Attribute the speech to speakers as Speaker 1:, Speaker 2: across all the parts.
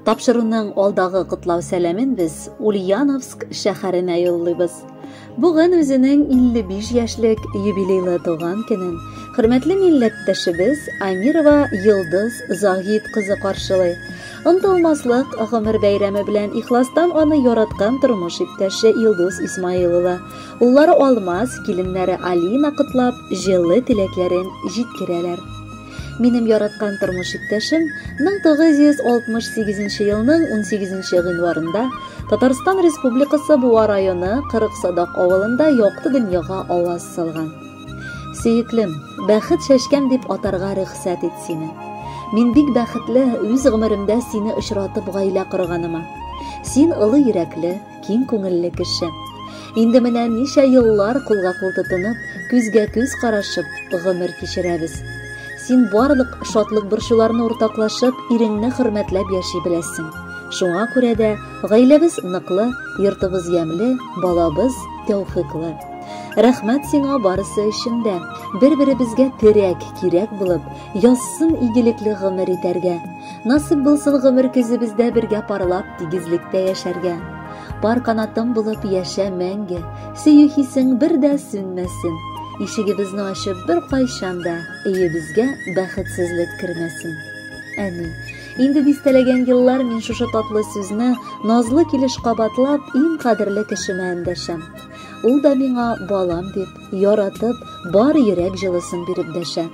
Speaker 1: Тапшыруның алдагы котлау сәламен без Ульяновск шәһәренә юллыйбыз. Бүген үзенең 55 яшьлек юбилейлы туган көнен хөрмәтле милләттәшебез Амирова Йолдыз Загит кызы каршылый. Онытылмаслык гомер бәйрәме белән ихластан аны яраткан тормыш иптәше Илдус Исмаил улы, уллары Алмаз, киленнәре Алина котлап, җылы теләкләрен җиткерәләр. Минем яраткан тормыш иптәшем 1968 елның 18 гыйнварында Татарстан Республикасы Буа районы 40 Садак авылында якты дөньяга аваз салган. Сөеклем, бәхет чәчкәм дип атарга рөхсәт ит сине. Мин бик бәхетле, үз гомеремдә сине очратып гаилә корганыма. Син олы йөрәкле, киң күңелле кеше. Инде менә ничә еллар кулга-кул тотынып, күзгә-күз карашып, гомер кичерәбез. Син барлык шатлык-борчуларны уртаклашып, иреңне хөрмәтләп яши беләсең. Шуңа күрә дә гаиләбез ныклы, йортыбыз ямьле, балабыз тәүфыйклы. Рәхмәт сиңа барысы өчен дә. Бер-беребезгә терәк, кирәк булып, язсын игелекле гомер итәргә. Насыйп булсын гомер көзебездә бергә парлап, тигезлектә яшәргә. Пар канатым булып яшә мәңге, сөю хисең бер дә сүнмәсен. Ишегебезне ачып бер кайчан да өебезгә бәхетсезлек кермәсен. Әни, инде дистәләгән еллар мин шушы татлы сүзне назлы килеш кабатлап, иң кадерле кешемә эндәшәм. Ул да миңа балам дип, яратып, бар йөрәк җылысын биреп дәшә.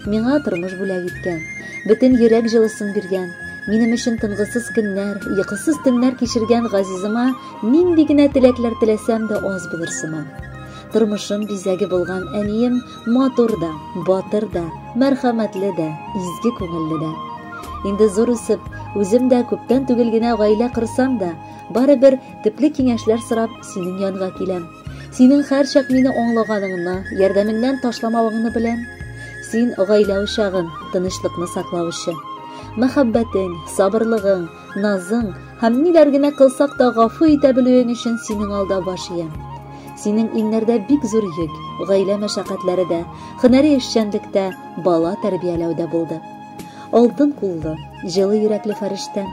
Speaker 1: Миңа тормыш бүләк иткән, бөтен йөрәк җылысын биргән, минем өчен тынгысыз көннәр, йокысыз төннәр кичергән газизыма нинди генә теләкләр теләсәм дә аз булыр сыман. Тормышым бизәге булган әнием матур да, батыр да, мәрхәмәтле дә, изге күңелле дә. Инде зур үсеп, үзем дә күптән түгел генә гаилә корсам да, барыбер төпле киңәшләр сорап синең янга киләм. Синең һәрчак мине аңлаганыңны, ярдәмеңнән ташламавыңны беләм. Син гаилә учагын, тынычлыкны саклаучы. Мәхәббәтең, сабырлыгың, назың һәм ниләр генә кылсак та гафу итә белүең өчен синең алда баш иям. Синең иңнәрдә бик зур йөк, гаилә мәшәкатьләре дә, һөнәри эшчәнлек тә, бала тәрбияләү дә булды. Алтын куллы, җылы йөрәкле фәрештәм.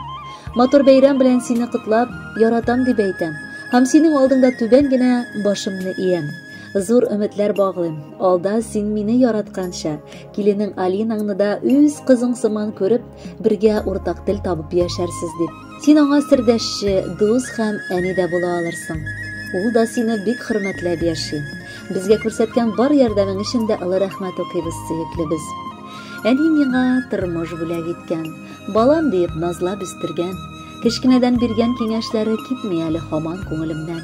Speaker 1: Матур бәйрәм белән сине котлап, яратам дип әйтәм. Һәм синең алдыңда түбән генә башымны иям. Зур өметләр баглыйм. Алда син мине яратканча, киленең Алинаңны да үз кызың сыман күреп, бергә уртак тел табып яшәрсез дип. Син аңа сердәшче, дус һәм әни дә була алырсың. Ул да сине бик хөрмәтләп яши. Безгә күрсәткән бар ярдәмең өчен дә олы рәхмәт укыйбыз, сөеклебез. Әни миңа тормыш бүләк иткән, балам диеп назлап үстергән, кечкенәдән биргән киңәшләре китми әле һаман күңелемнән.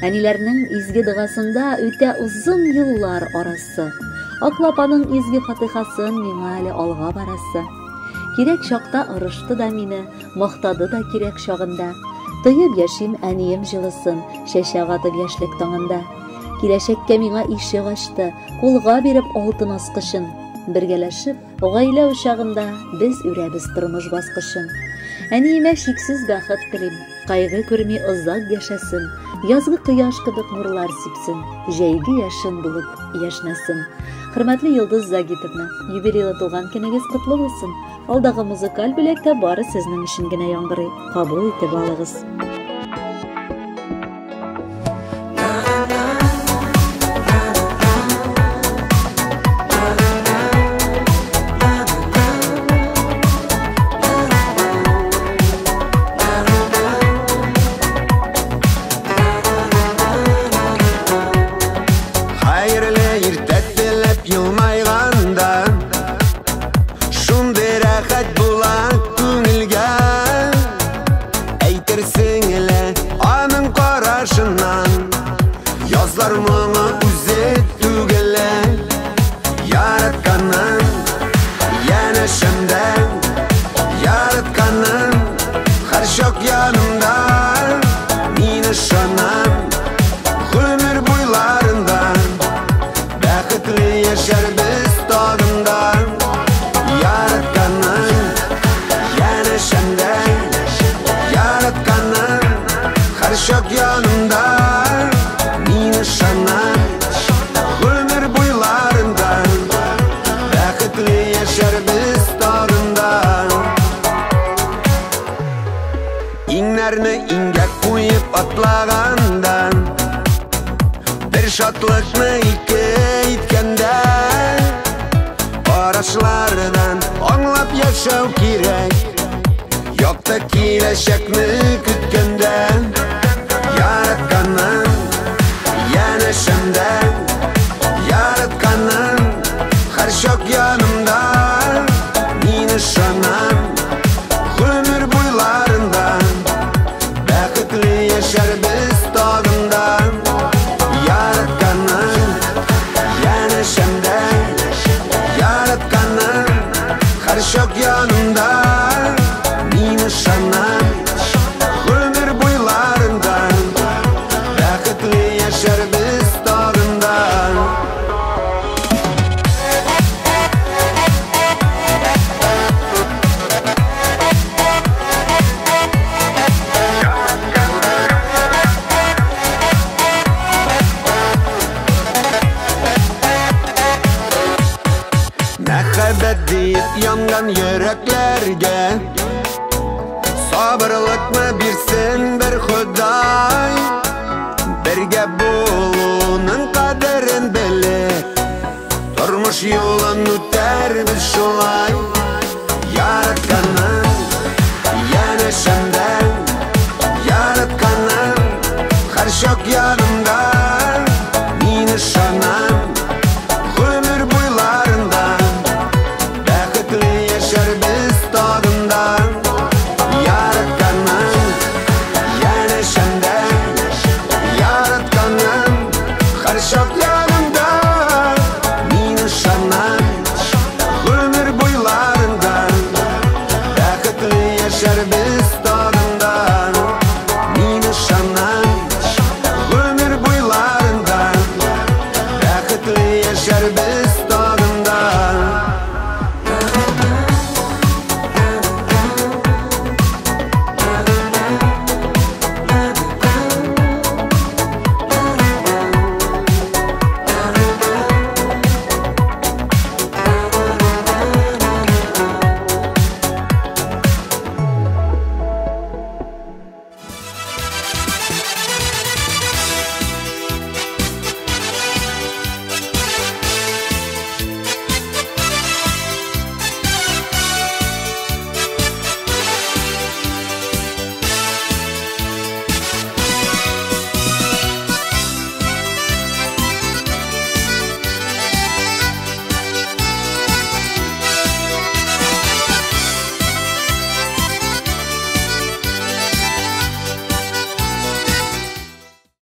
Speaker 1: Әниләрнең изге догасында үтә озын еллар арасы. Аклап аның изге фатихасын миңа әле алга барасы. Кирәк чакта ырышты да мине, мактады да кирәк чагында. Тоеп яшим әнием җылысын, чәчәк атып яшьлек таңында. Киләчәккә миңа ишек ачты, кулга биреп алтын аскычын. Бергәләшеп, гаилә учагында без үрәбез тормыш баскычын. Әниемә чиксез бәхет телим, кайгы күрми озак яшәсен, язгы кояш кебек нурлар сипсен, җәйге яшен булып яшьнәсен. Хөрмәтле Йолдыз Загитовна, юбилейлы туган көнегез котлы булсын. Алдагы музыкаль бүләк тә бары сезнең өчен генә яңгырый. Кабул итеп алыгыз.
Speaker 2: Хәерле иртә теләп елмайганда, шундый рәхәт була күңелгә. Әйтерсең әле аның карашыннан язлар моңы үзе түгел. Яратканым янәшәмдә, яратканым һәрчак янымда. Мин ышанам, гомер буйларында бәхетле яшәрбез тагын да. Яратканым атлаганда, бер шатлыкны ике иткәндә, карашлардан аңлап яшәү кирәк, якты киләчәкне көткәндә. Яратканым янәшәмдә, яратканым һәрчак янымда, мин ышанам гомер буйларында бәхетле яшәрбез тагын да. Яратканым янәшәмдә, яратканым һәрчак янымда, мин ышанам гомер буйларында бәхетле яшәрбез тагын да. Мәхәббәт диеп янган йөрәкләргә сабырлыкны бирсен бер Ходай. Бергә булуның кадерен белеп, тормыш юлын үтәрбез шулай.